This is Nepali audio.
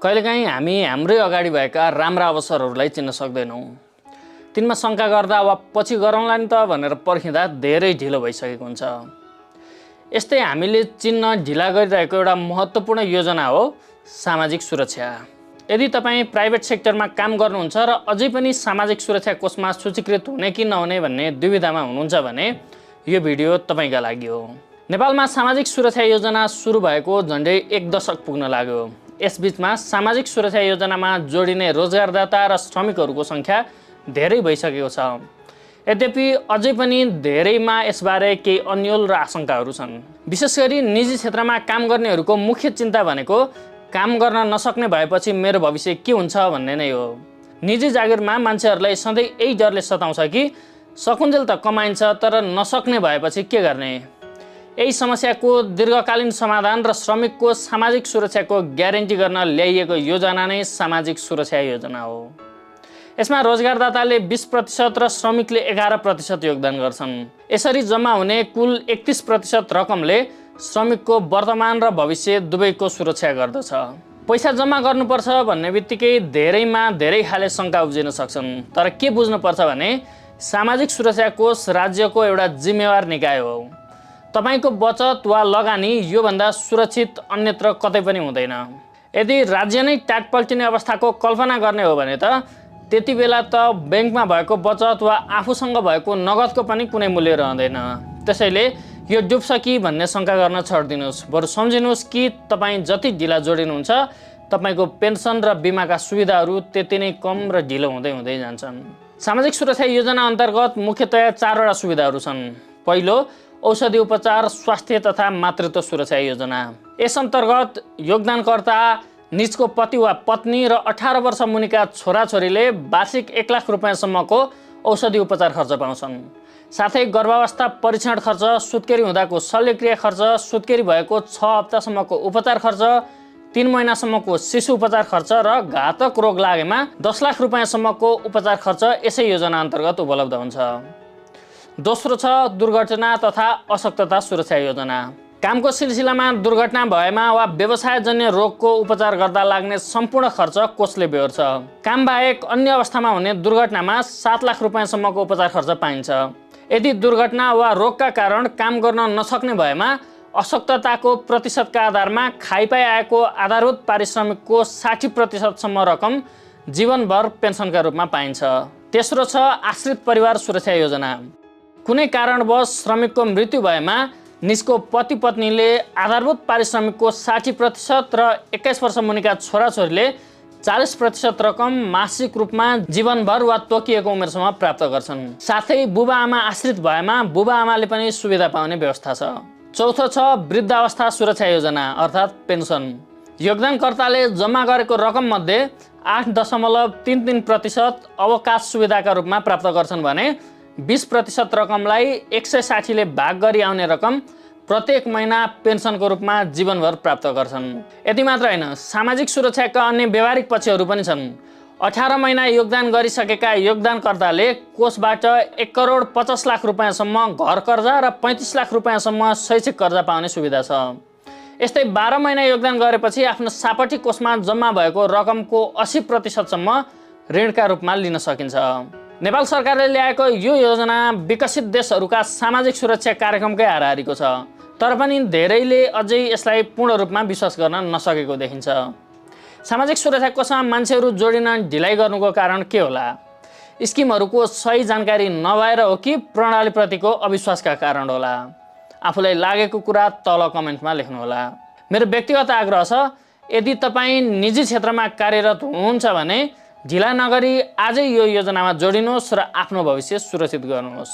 कहिलेकाहीँ हामी हाम्रै अगाडि भएका राम्रा अवसरहरूलाई चिन्न सक्दैनौँ। तिनमा शङ्का गर्दा वा पछि गरौँला नि त भनेर पर्खिँदा धेरै ढिलो भइसकेको हुन्छ। यस्तै हामीले चिन्न ढिला गरिरहेको एउटा महत्त्वपूर्ण योजना हो सामाजिक सुरक्षा। यदि तपाईँ प्राइभेट सेक्टरमा काम गर्नुहुन्छ र अझै पनि सामाजिक सुरक्षा कोषमा सूचीकृत हुने कि नहुने भन्ने दुविधामा हुनुहुन्छ भने यो भिडियो तपाईँका लागि हो। नेपालमा सामाजिक सुरक्षा योजना सुरु भएको झन्डै 1 दशक पुग्न लाग्यो। यसबीचमा सामाजिक सुरक्षा योजनामा जोडिने रोजगारदाता र श्रमिकहरूको सङ्ख्या धेरै भइसकेको छ। यद्यपि अझै पनि धेरैमा यसबारे केही अन्यल र आशंकाहरू छन्। विशेष गरी निजी क्षेत्रमा काम गर्नेहरूको मुख्य चिन्ता भनेको काम गर्न नसक्ने भएपछि मेरो भविष्य के हुन्छ भन्ने नै हो। निजी जागिरमा मान्छेहरूलाई सधैँ यही डरले सताउँछ कि सकुन्जेल त कमाइन्छ तर नसक्ने भएपछि के गर्ने। यही समस्याको दीर्घकालीन समाधान र श्रमिकको सामाजिक सुरक्षाको ग्यारेन्टी गर्न ल्याइएको योजना नै सामाजिक सुरक्षा योजना हो। यसमा रोजगारदाताले 20% र श्रमिकले 11% योगदान गर्छन्। यसरी जम्मा हुने कुल 31% रकमले श्रमिकको वर्तमान र भविष्य दुवैको सुरक्षा गर्दछ। पैसा जम्मा गर्नुपर्छ भन्ने बित्तिकै धेरैमा धेरै खाले शङ्का उब्जिन सक्छन्। तर के बुझ्नुपर्छ भने सामाजिक सुरक्षा कोष राज्यको एउटा जिम्मेवार निकाय हो। तपाईको बचत वा लगानी योभन्दा सुरक्षित अन्यत्र कतै पनि हुँदैन। यदि राज्य नै टाट पल्टिने अवस्थाको कल्पना गर्ने हो भने त त्यति बेला त ब्याङ्कमा भएको बचत वा आफूसँग भएको नगदको पनि कुनै मूल्य रहँदैन। त्यसैले यो डुब्छ कि भन्ने शङ्का गर्न छोडिदिनुहोस्। बरु सम्झिनुहोस् कि तपाईँ जति ढिला जोडिनुहुन्छ तपाईँको पेन्सन र बिमाका सुविधाहरू त्यति नै कम र ढिलो हुँदै हुँदै जान्छन्। सामाजिक सुरक्षा योजना अन्तर्गत मुख्यतया 4वटा सुविधाहरू छन्। पहिलो, औषधि उपचार, स्वास्थ्य तथा मातृत्व सुरक्षा योजना। यस अन्तर्गत योगदानकर्ता निजको पति वा पत्नी र 18 वर्ष मुनिका छोराछोरीले वार्षिक 1 लाख रुपियाँसम्मको औषधि उपचार खर्च पाउँछन्। साथै गर्भावस्था परीक्षण खर्च, सुत्केरी हुँदाको शल्यक्रिया खर्च, सुत्केरी भएको 6 हप्तासम्मको उपचार खर्च, 3 महिनासम्मको शिशु उपचार खर्च र घातक रोग लागेमा 10 लाख रुपियाँसम्मको उपचार खर्च यसै योजना अन्तर्गत उपलब्ध हुन्छ। दोस्रो छ दुर्घटना तथा अशक्तता सुरक्षा योजना। कामको सिलसिलामा दुर्घटना भएमा वा व्यवसायजन्य रोगको उपचार गर्दा लाग्ने सम्पूर्ण खर्च कोषले बेहोर्छ। काम बाहेक अन्य अवस्थामा हुने दुर्घटनामा 7 लाख रुपियाँसम्मको उपचार खर्च पाइन्छ। यदि दुर्घटना वा रोगका कारण काम गर्न नसक्ने भएमा अशक्तताको प्रतिशतका आधारमा खाइपाई आएको आधारभूत पारिश्रमिकको 60% रकम जीवनभर पेन्सनका रूपमा पाइन्छ। तेस्रो छ आश्रित परिवार सुरक्षा योजना। कुनै कारणवश श्रमिकको मृत्यु भएमा निजको पति पत्नीले आधारभूत पारिश्रमिकको 60% र 21 वर्ष मुनिका छोराछोरीले 40% रकम मासिक रूपमा जीवनभर वा तोकिएको उमेरसम्म प्राप्त गर्छन्। साथै बुबा आमा आश्रित भएमा बुबा आमाले पनि सुविधा पाउने व्यवस्था छ। चौथो छ वृद्धावस्था सुरक्षा योजना अर्थात् पेन्सन। योगदानकर्ताले जम्मा गरेको रकम मध्ये 8.33% अवकाश सुविधाका रूपमा प्राप्त गर्छन् भने 20% रकमलाई 160 ले भाग गरी आउने रकम प्रत्येक महिना पेन्सनको रूपमा जीवनभर प्राप्त गर्छन्। यति मात्र होइन, सामाजिक सुरक्षाका अन्य व्यावहारिक पक्षहरू पनि छन्। 18 महिना योगदान गरिसकेका योगदानकर्ताले कोषबाट 1,50 लाख रुपियाँसम्म घर कर्जा र 35 लाख रुपियाँसम्म शैक्षिक कर्जा पाउने सुविधा छ। यस्तै 12 महिना योगदान गरेपछि आफ्नो सापटी कोषमा जम्मा भएको रकमको 80% ऋणका रूपमा लिन सकिन्छ। नेपाल सरकारले ल्याएको यो योजना विकसित देशहरूका सामाजिक सुरक्षा कार्यक्रमकै हाराहारीको छ। तर पनि धेरैले अझै यसलाई पूर्ण रूपमा विश्वास गर्न नसकेको देखिन्छ। सामाजिक सुरक्षा कोषमा मान्छेहरू जोडिन ढिलाइ गर्नुको कारण के होला? स्किमहरूको सही जानकारी नभएर हो कि प्रणालीप्रतिको अविश्वासका कारण होला? आफूलाई लागेको कुरा तल कमेन्टमा लेख्नुहोला। मेरो व्यक्तिगत आग्रह छ, यदि तपाईँ निजी क्षेत्रमा कार्यरत हुनुहुन्छ भने ढिला नगरी आजै यो योजनामा जोडिनुहोस् र आफ्नो भविष्य सुरक्षित गर्नुहोस्।